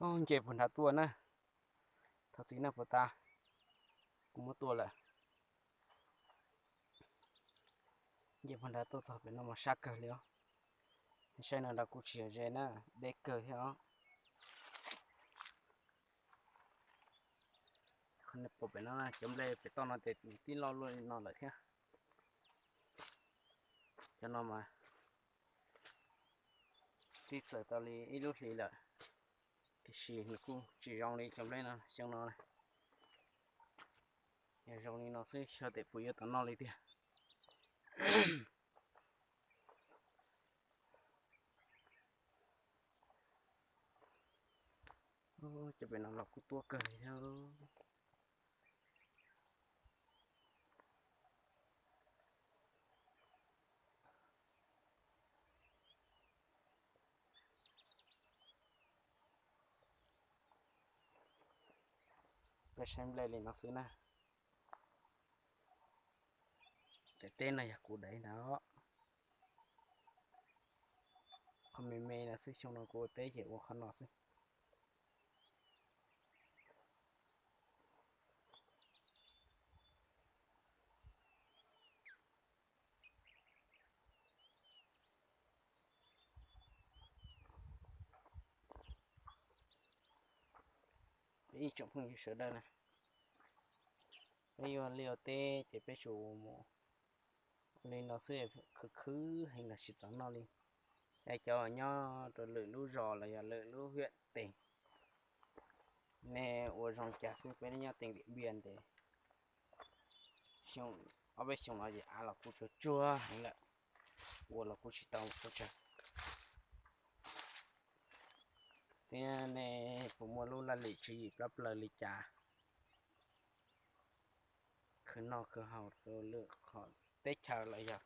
Nce puag nrad tuaj na, thov txim na puas tas, kuv muab tua lawm. Nce puag nrad tuaj txog pem no mas sab kawg li os. Saib no nrad kuj tsis yog ze na, deb kawg thiab os. Qhov nej pom pem no cov nplej pem toj no ces tib loj luaj li no lawm thiab. Cov no mas twb txawm tau li ib lub hlis lawm, tiam sis nws kuj tsis zoo li cov nplej no xyoo no. Yog zoo li no xwb xyov tes puas yuav tau noj li tiag. Cov pem no los kuj tuab kawg li thiab. Peb saib nplej li no xwb na. Daim teb no yog kuv daim ntag. Qhov me me no xwb, xyoo no kuv ua teb ces ua qhov no xwb. Peb ib tsoom phooj ywg sawv daws na, peb yuav li ua teb ces peb tsuas mus li no xwb, khwv khwv heev los tsis txaus noj li. Es cov nyob rau lwm lub zos los yog lwm lub hiam teb, nej ua zoo cas xwb, peb nyob teem Diam Npiaj ntes ob peb xyoos no ces av los kuj tsuag tsuag heev lawm, ua los kuj tsis tau ua tsaug. Thiab nej puas muaj lub laj lim tswv yim plab plaws li cas khwv noj khwv haus rau lwm qhov teb chaws los yog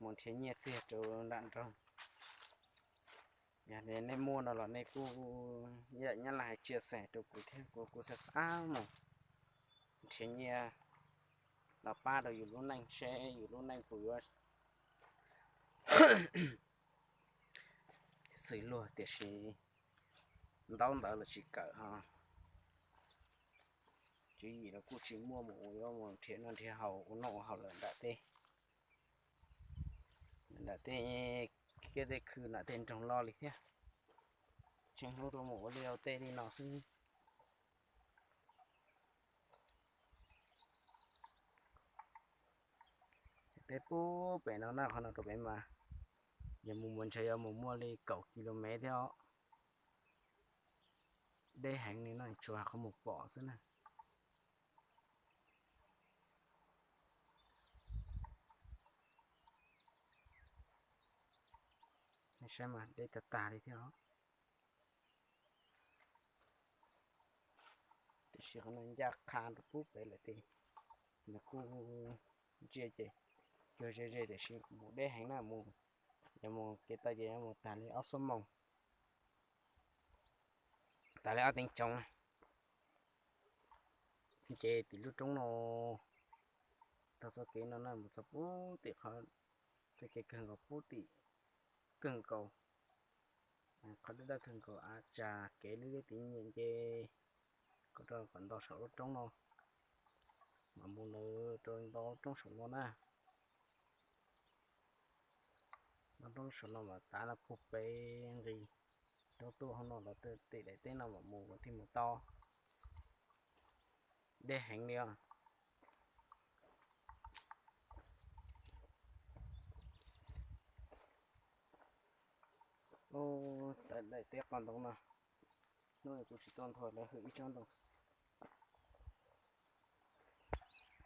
mus nrhiav nyiaj txiag rau nram nroog? Yog nej muaj no los nej kuj nyob laj hais tsia xeem rau kuv thiab, kuv kuj xav xav mus nrhiav nyiaj los pab rau yus lub neej seb yus lub neej puas yuav xws luag, tiam sis ntaub ntawv los tsis kawm ho tswv yim los kuj tsis muaj mus ua, yuav mus nrhiav noj nrhiav haus ua noj ua haus lawm nram teb, nram tej kiab tej khw nram tej nroog loj li thiab. Tseem hlub rau mus ua liaj ua teb li no xwb. Peb pub pem no na, qhov no rau pem mas yog mus mus ntshe yuav mus muaj li kaum ki lo mev thiab os. Deb heev li no, tsuas qhov mus pom xwb na. Saib mas deb tag tag li thiab os. Tiam sis qhov no ncaj qha rau pub pem lawm tiag, nws kuj ntsia ces cuag ze ze tiam sis mus deb heev na, mus, yog mus kev tau ces yuav mus tag li ob xuab moos, tag li ob teev tsoov. Ces tim lub roob no, rau txoj kev no na mus txog pub tim qhov, txoj kev kawg nkaus pub tim kawg nkaus, qhov dawb dawb kawg nkaus av tsa kev lub deb tid nce kom rau kom nto saum lub roob no, mam mus lawm rau nto lub roob saum no na. Nto lub roob saum no mas tav no puag pem nqis roob tuaj hauv no los tim daim teb no mam mus thiaj mus tau. Deb heev li os. Ub, tawm daim teb qos ntoo no, hnub no kuv tsis tuaj nthua lawv hwm ib tsob ntoo.